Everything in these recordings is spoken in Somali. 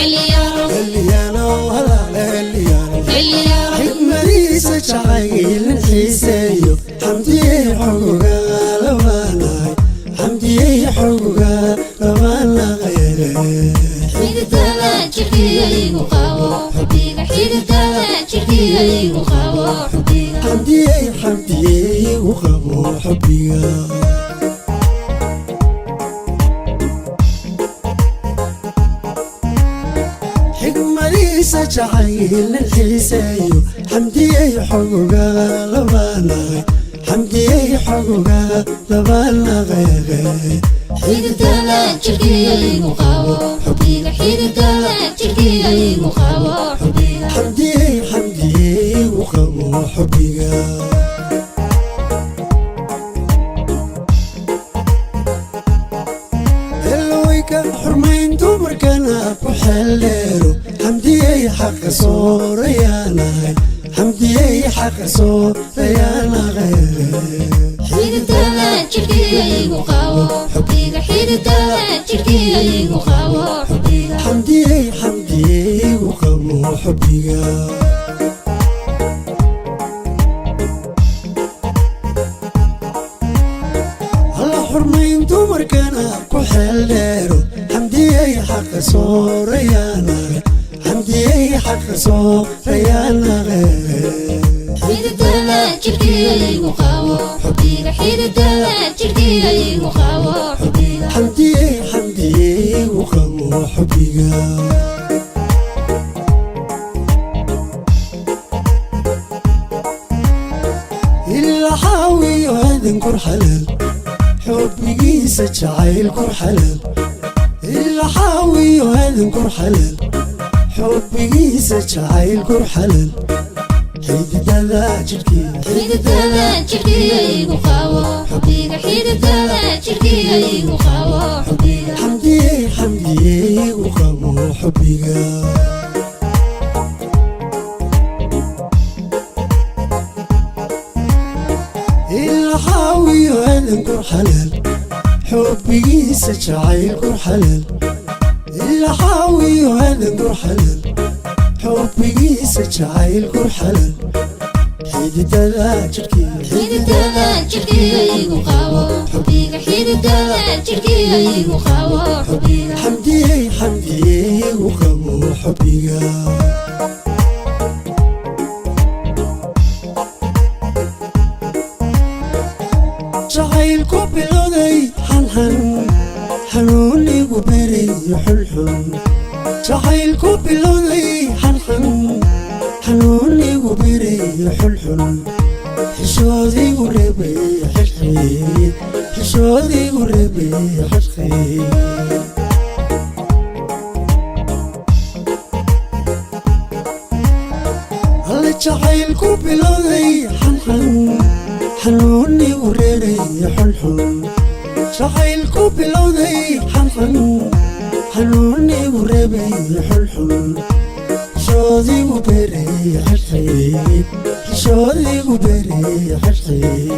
Eliyaalo halaale eliyaalo. Xigmadiisa jacaylin xiiseeyo, xamdiyey xogoga labaanahay, xamdiyey xogoga labaanahay. Xididada jirkaygu qabo xubbiga, xididada jirkaygu qabo xubbiga. Xamdiyey, xamdiyey igu qabo xubbiga. Xigmadiisa jacaylin xiiseeyo, xamdiyey xogoga labaanahay, xamdiyey xogoga labaanahay. Xididada jirkaygu qabo xubbiga, xididada jirkaygu qabo xubbiga. Xamdiyey, xamdiyey igu qabo xubbiga. Helowayka xurmayn dumarkana ku xeeldheero, xamdiyey xaqa soorayaanahay, xamdiyey xaqa soorayaanahay. Xididada jirkaygu qabo xubbiga, xididada jirkaygu qabo xubbiga. Xamdiyey, xamdiyey igu qabo xubbiga. Halla xurmayn dumarkana ku xeeldheero, xamdiyey xaqa soorayaanahay, xamdiyey xaqa soorayaanahay. Xididada jirkaygu qabo xubbiga, xididada jirkaygu qabo xubbiga. Xamdiyey, xamdiyey igu qabo xubbiga. Ilaa xaawiyo aadan kur xalaal, xubbigiisa jacayl kur xalaal. Ilaa xaawiyo aadan kur xalaal, xubbigiisa jacayl kur xalaal. Xididada jidhkii Xididada jirkaygu qabo xubbiga, xididada jirkaygu qabo xubbiga. Xamdiyey, xamdiyey igu qabo xubbiga. Ilaa xaawiyo aadan kur xalaal, xubbigiisa jacayl kur xalaal. Ilaa xaawiyo aadan kur xalaal, xubbigiisa jacayl kur xalaal. Xididada jidhkii Xididada jirkaygu qabo xubbiga, xididada jirkaygu qabo xubbiga. Xamdiyey, xamdiyey igu qabo xubbiga. Jacaylku bilowday xanxan, xanuunigu beriyo xulxun. Jacaylku bilowday xanxan, xanuunigu beriyo xulxun. Xishoodigu rebay xidhxid, xishoodigu rebay xidhxid. Alle jacaylku bilowday xanxan, xanuunigu reerayo xulxun. Jacaylku bilowday xanxan, xanuunigu reebayo xulxun. Xishoodigu beray xidhxid, xishoodigu beray xidhxid.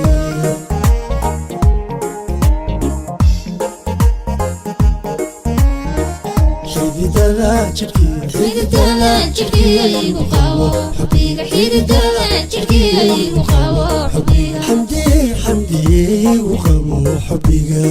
Xididada jidhkii Xididada jirkaygu qabo xubbiga, xididada jirkaygu qabo xubbiga. Xamdiyey, xamdiyey igu qabo xubbiga.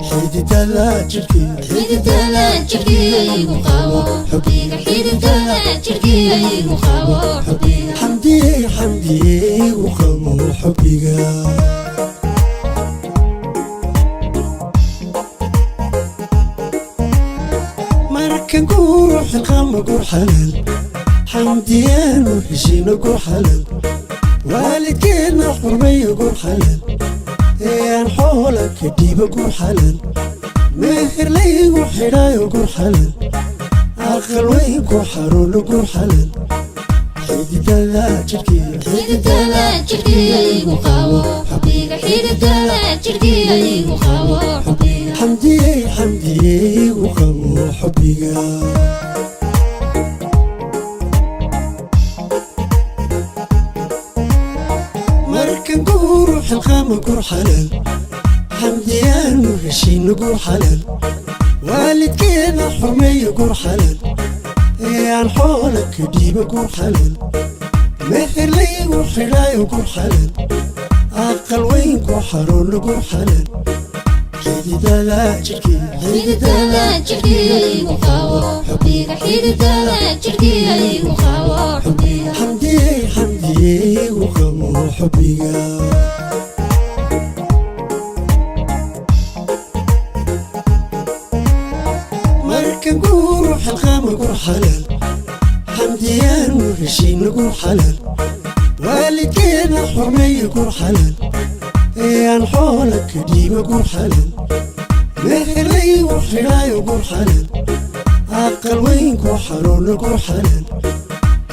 Xididada jidhkii Xididada jirkaygu qabo xubbiga, xididada jirkaygu qabo xubbiga. Xamdiyey, xamdiyey igu qabo xubbiga. Markan guuro xilqama gur xalaal, xamdiyaanu heshiino gur xalaal, waalidkeedna xurmayo gur xalaal, ee aan xoola ka dhiibo gur xalaal, meherlaygu xidhaayo gur xalaal, aqal weyn ku xaruuno gur xalaal. Xididada jidhkii Xididada jirkaygu qabo xubbiga, xididada jirkaygu qabo xubbiga. Xamdiyey, xamdiyey igu qabo xubbiga. Markan guuro xilqaama gur xalaal, Xamdiyaanu heshiina guur xalaal, waalidkeeda xurmeeya guur xalaal, ee aan xoola ka dhiiba guur xalaal, meherlaygu xidhaayo guur xalaal, aqal weynku xaroona guur xalaal, xididada jidhkii Xididada jidhkiga igu qabo xubbiga, xididada jidhkiga igu qabo xubbiga. Xamdiyey, xamdiyey igu qabo xubbiga. Marka guuru xilqaama guur xalaal, xamdiyaanu heshiina guur xalaal, waalidkeeda xurmeeya guur xalaal, ee aan xoola ka dhiiba guur xalaal, meherlaygu xidhaayo guur xalaal, aqal weynku xaroona guur xalaal,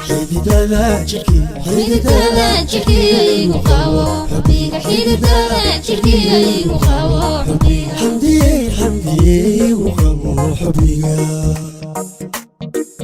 xididada jidhkii Xididada jidhkiga igu qabo xubbiga, xididada jidhkiga igu qabo xubbiga. Xamdiyey, xamdiyey igu qabo xubbiga.